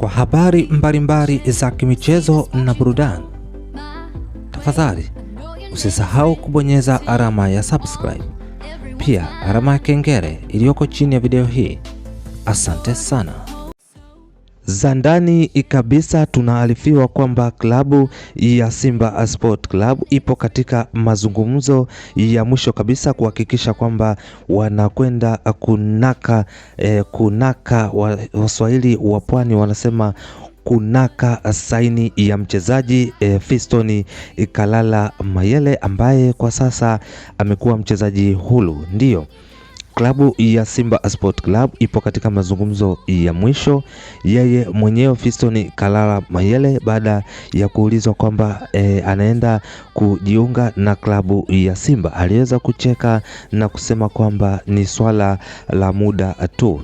Kwa habari mbalimbali za kimichezo na burudani, tafadhali usisahau kubonyeza alama ya subscribe, pia alama ya kengele iliyoko chini ya video hii. Asante sana. Za ndani kabisa tunaarifiwa kwamba klabu ya Simba Sport Club ipo katika mazungumzo ya mwisho kabisa kuhakikisha kwamba wanakwenda kunaka, kunaka Waswahili wa pwani wanasema kunaka saini ya mchezaji Fiston Kalala Mayele ambaye kwa sasa amekuwa mchezaji huru. Ndiyo, klabu ya Simba Sport Club ipo katika mazungumzo ya mwisho. Yeye mwenyewe Fiston Kalala Mayele baada ya kuulizwa kwamba anaenda kujiunga na klabu ya Simba, aliweza kucheka na kusema kwamba ni swala la muda tu.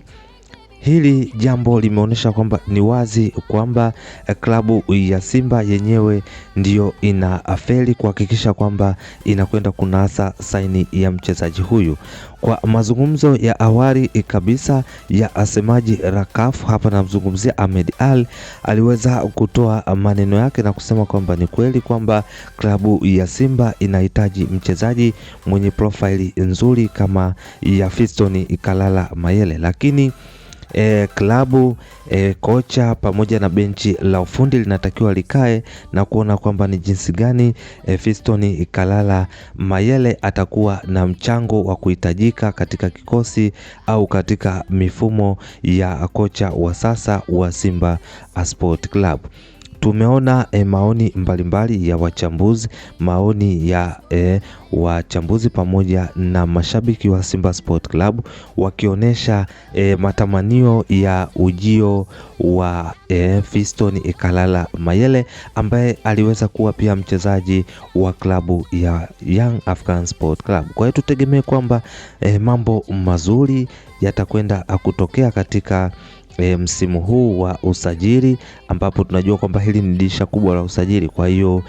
Hili jambo limeonyesha kwamba ni wazi kwamba klabu ya Simba yenyewe ndiyo inafeli kuhakikisha kwamba inakwenda kunasa saini ya mchezaji huyu. Kwa mazungumzo ya awali kabisa ya asemaji Rakafu, hapa namzungumzia Ahmed Ally, aliweza kutoa maneno yake na kusema kwamba ni kweli kwamba klabu ya Simba inahitaji mchezaji mwenye profaili nzuri kama ya Fiston Kalala Mayele, lakini klabu kocha pamoja na benchi la ufundi linatakiwa likae na kuona kwamba ni jinsi gani Fiston Kalala Mayele atakuwa na mchango wa kuhitajika katika kikosi au katika mifumo ya kocha wa sasa wa Simba Sport Club. Tumeona maoni mbalimbali ya wachambuzi, maoni ya wachambuzi pamoja na mashabiki wa Simba Sport Club wakionyesha matamanio ya ujio wa Fiston Kalala Mayele ambaye aliweza kuwa pia mchezaji wa klabu ya Young African Sport Club. Kwa hiyo tutegemee kwamba mambo mazuri yatakwenda kutokea katika msimu huu wa usajili ambapo tunajua kwamba hili ni dirisha kubwa la usajili. Kwa hiyo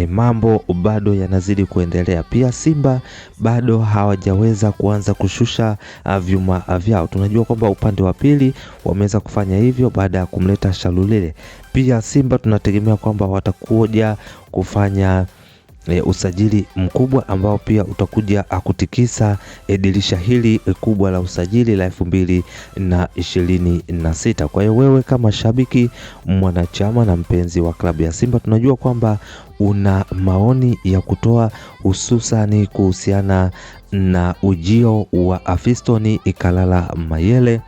mambo bado yanazidi kuendelea. Pia Simba bado hawajaweza kuanza kushusha vyuma vyao. Tunajua kwamba upande wa pili wameweza kufanya hivyo baada ya kumleta Shalulile. Pia Simba tunategemea kwamba watakuja kufanya usajili mkubwa ambao pia utakuja kutikisa dirisha hili kubwa la usajili la 2026. Kwa hiyo wewe kama shabiki, mwanachama na mpenzi wa klabu ya Simba, tunajua kwamba una maoni ya kutoa hususani kuhusiana na ujio wa Fiston Kalala Mayele,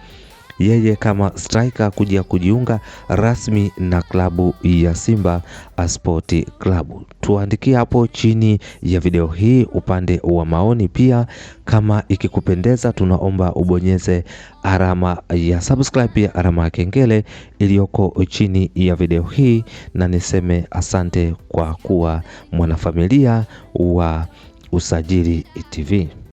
yeye kama striker kuja kujiunga rasmi na klabu ya Simba Sport Club. Tuandikie hapo chini ya video hii upande wa maoni. Pia kama ikikupendeza, tunaomba ubonyeze alama ya subscribe, pia alama ya kengele iliyoko chini ya video hii, na niseme asante kwa kuwa mwanafamilia wa Usajili TV.